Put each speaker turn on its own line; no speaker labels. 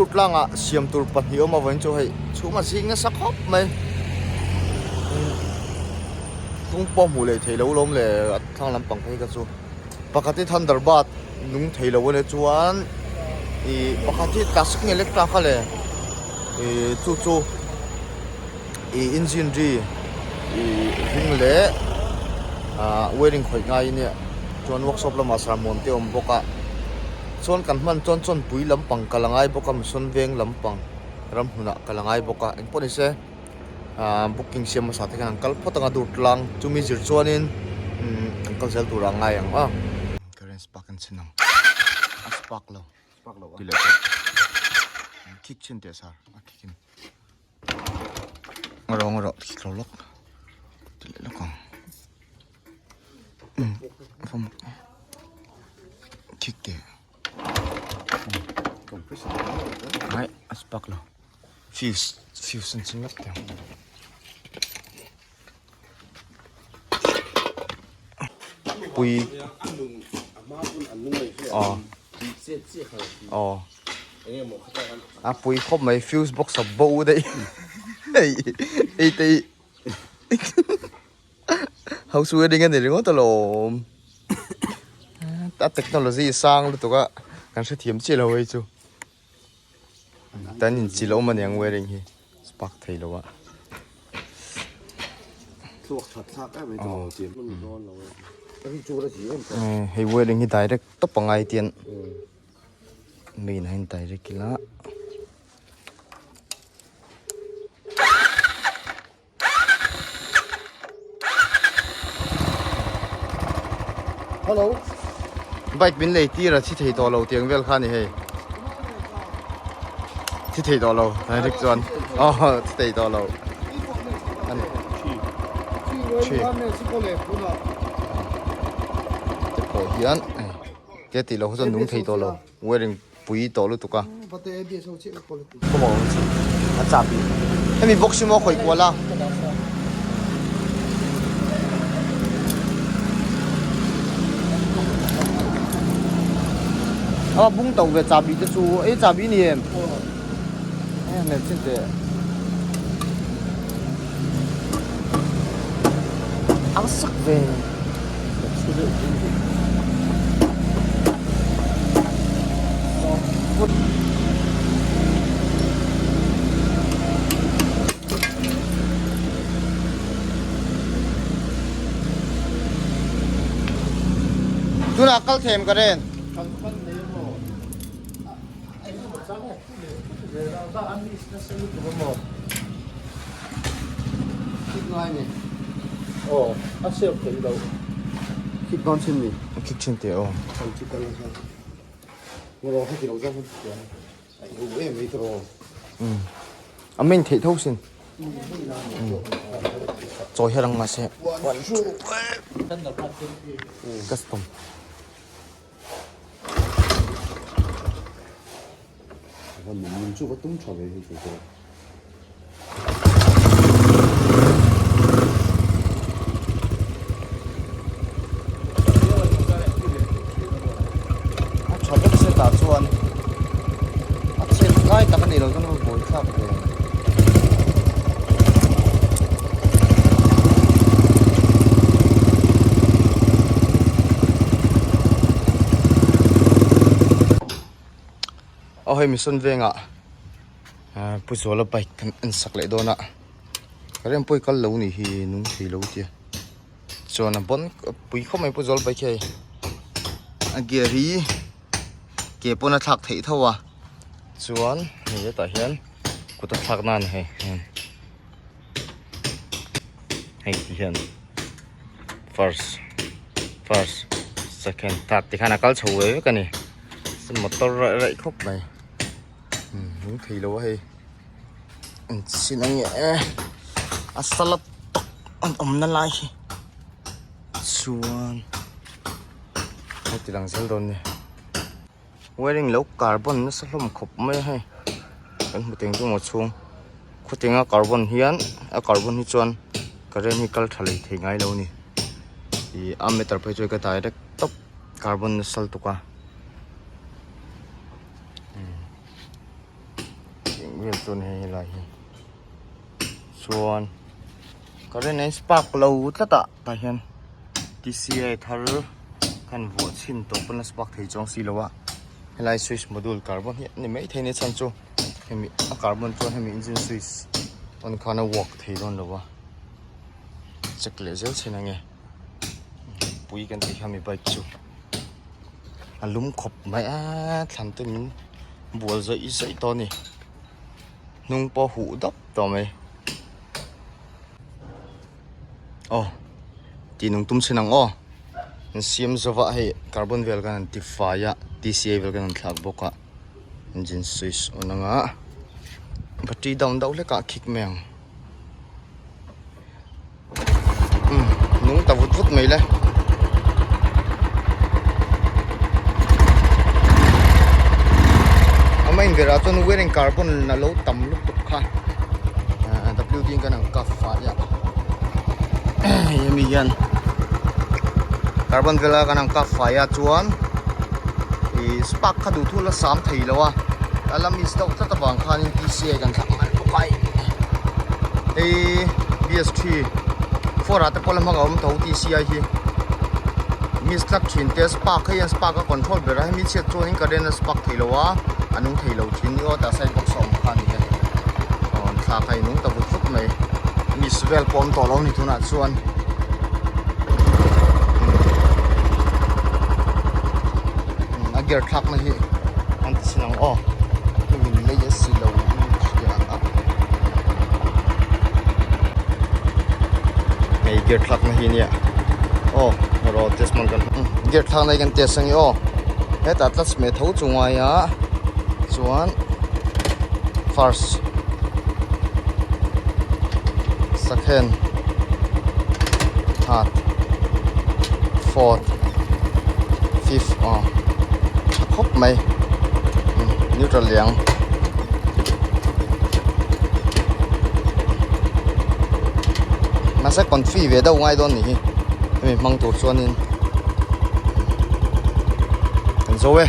Durtlangah siam tur pahnih awm avangin chu hei chhung a zing nasa khawp mai. Tlung pawh hmuh leh theih loh lawm le a thlang lampang phei kha chu. Pakhat hi Thunderbird nung thei lo a nia chuan ih pakhat hi classic nge electra kha le ih chu chu ih engine ri ih ring leh ah wiring khawih ngai a nia chuan workshop lamah sermon te a awm bawk a chuan kan hman chuan chawnpui lampang kal a ngai bawk a mission veng lampang ramhmunah kal a ngai bawk a engpawh ni se. Ahh booking siam hmasa te khan an kal phawt ang a dur tlang chumi zir chuanin umm an kal zel turah a ngai ang a. Current spark an chhin ang a spark lo ti leh tawh an khik chhin teh sar a khik in a rawng erawh khik lo lawk ti leh lawk ang umm khik teh ai a spark lo. Fuse fuse an ching lawk teh ang. Pui aw aw a pui khawp mai fuse box a bo daih hei hei te hi house wedding a ni ringawt alawm a technology sang lutuk a kan hrethiam chiah lo hei chu. Tan in chi lo awm aniang wearing hi spark thei lo a. Hei wearing hi direct tawp angai tian main ah hian direct ila. Hello bike min lei tir a thi thei tawh lo tiang vel kha ni hei thi thei tawh lo direct chuan aw thi thei tawh lo ani thi te pawh hian te tih loh chuan nung thei tawh lo wearing pui tawh lutuk a a chahbi hemi box hi maw khawih kual a a bung to ve chahbi te chu ei chahbi ni em e hmel chin teh ang sak ve. Tunah kal them ka ren. Khik thin teh aw. A main theih tho sin. Chawi her ang mahse. Custom. A tha vek se tah chuan a chhiat lai tak a nih loh chuan a buai thlak ve. Aw hei mission vengah Pu Zuala bike kan en sak leh dawn a ka rem pawh i kal lo ni hi nung thei lo tia chuan a bawn pui khawp mai Pu Zuala bike hi hei a gear hi ke pawn a thlak theih tho a chuan hei hetah hian kut a thlak na a ni hei hei ti hian first first second third ti khan a kal chho ve vek a ni motor raih raih khawp mai nung thei lo a hei an chin ang e a salad tak an awm na lai hi chuan heti lang zel dawn ni wearing lo carbon nasa hlawm khawp mai a hei kan hmu teng chu maw chhung khawtinga carbon hian a carbon hi chuan current hi kal tha lei thei ngai lo a ni ih a meter phei chu ka direct tawp carbon nasa lutuk a. chu ni hei helai hi chuan current a in spark lo tlat ah tah hian T_C_A thar khan vuah chhin tawh pawn a spark thei chuang si lo a helai switch module carbon hi a ni maithei a ni chhan chu hemi a carbon chuan hemi engine switch on khan a work thei dawn lo a check leh zel chhin ang e pui kan tih kha mi bike chu a lum khawp mai a thlan te min bual zawih zawih tawh a ni hnung pawh a huh dap tawh mai aw tih nung tum chhin ang aw an siam zova hei carbon vel khan an ti fai a T_C_A vel khan an thlak bawk a engine switch on anga battery down deuh hlek ah khik mai ang. Nung ta vut vut mai le. Ama in verah chuan wearing carbon a lo tam lutuk kha WD in kan ang ka fai a hemi hian carbon vela kan ang ka fai a chuan ih spark kha duh thul a sam thei lo a a la miss deuh tlat avang khanin T_C_A kan thlak ngai bawk a hei B_S three four ah te pawh la hmang a awm tho T_C_I hi miss tlat thin te spark hei hian spark a control ber a hemi chhiat chuanin current a spark thei lo a a nung thei lo thin ni aw tah side box a awm kha a ni e aw an thlak a inung ta vut vut mai miss vel pawh a awm tawh lo a ni tunah chuan. A gear thlak na hi an ti chin ang aw hemi lei a si lo in ka hria a hei gear thlak na hi nia aw rawh test man kan gear thlak na hi kan test ang i aw hetah clutch hmeh tho chu ngai a chuan first second third fourth fifth aw tha khawp mai neutral liang mahse confi ve deuh ngai dawn nih hi hemi hmang tur chuanin kan zo e.